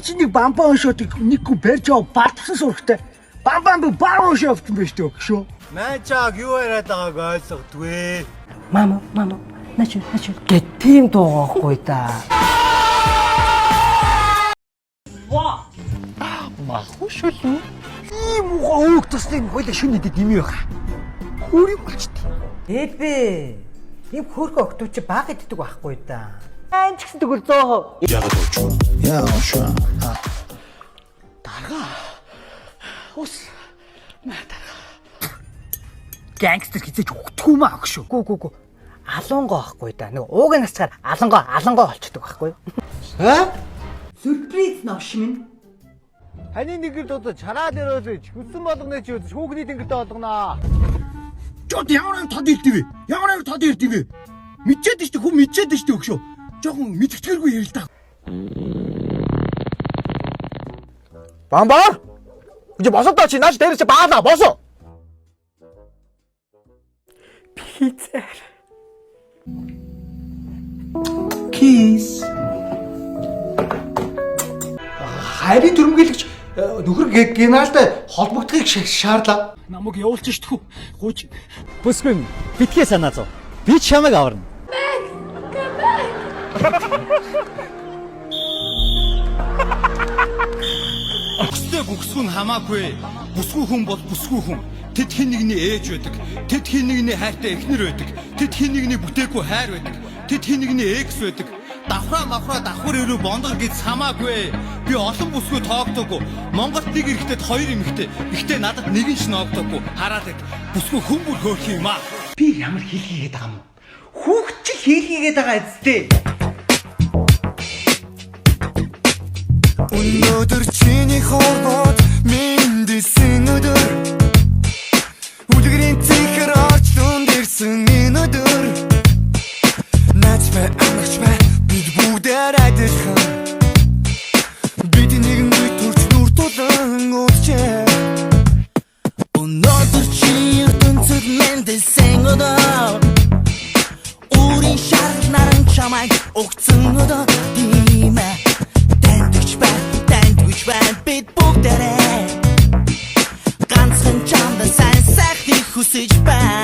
чи нэг бамбаа уншаад нэг хүн барьж аваа бардсан сурагтай. Бамбаа би баа уншаа явсан байж төө гшөө. Маачааг юу яриад байгааг ойлгодгүй. Мама, мама, начи, начи. Гэт тийм дуугаахгүй да. Махуу шүлүү. Ийм угаа өөг туслыг хоёлаа шүн нэдэд нэмий байгаа. Өөрийг болчтой. Эбэ. Ийм хөөрхөн октоо чи баг иддэг байхгүй да. Айн ч гэсэн тэгвэл 100%. Дарга. Ус. Маа дарга. Гангстер хизээж өгдөг юм аа гшөө. Гү гү гү. Алунгоо байхгүй да. Нэг ууг нь асчаар алангоо алангоо олчдөг байхгүй юу? Аа? Сюрприз новш минь. Таны нэгэрт одоо чараад ирүүлж хүссэн болгоно чи үзэж хүүхний тэнгэртээ болгоно. Жод ямар нэг тод ирд вэ? Ямар нэг тод ирд вэ? Мэдчихэд штэ хүн мэдчихэд штэ өгшөө. Жохон мэдгэдэггүй ярил та. Бамбар! Үгүй босоо чи нааш дээрээс чи баалаа босоо. Пиццер. Kiss. Хайрын төрмгийлэгч нөхөр генералтай холбогдохыг шаардлаа. Намайг явуулчих штэ хүү. Гууч. Бүсгүн битгий санаа зов. Би чамайг аварна. Өстэй гүгсгүн хамаагүй. Бүсгүй хүн бол бүсгүй хүн. Тэд хин нэгний ээж байдаг. Тэд хин нэгний хайртай эхнэр байдаг. Тэд хин нэгний бүтээгүй хайр байдаг. Тэд хин нэгний экс байдаг. Давхраа мавхраа давхар өрөө бондор гэж хамаагүй. Би олон бүсгүй тоогдоогүй. Монголд нэг эрэхтэд хоёр эмэгтэй. Гэхдээ надад нэг нь ч ноогдоогүй. Хараад байд. Бүсгүй хүн бүр хөөх юм аа. Би ямар хэл хийгээд байгаа юм? Хүүхд чи хэл хийгээд байгаа эцтэй. Өнөөдөр чиний хорвоод мэндэлсэн өдөр. Үлгэрийн цэнхэр орчлон дэрсэн энэ өдөр. Найз бай, амрагч бай, бид бүгдээр адилхан. Бид нэгэн үе төрч нүр тулан уулзчээ. Өнөөдөр чи ертөнцид мэндэлсэн өдөр. Өөрийн шарх наран чамайг өгцөн өдөр. Тийм ээ. Тандагч бай, тандагч бай бид бүгдээрээ. Ганцхан чамд сайн сайхныг хүсэж байна.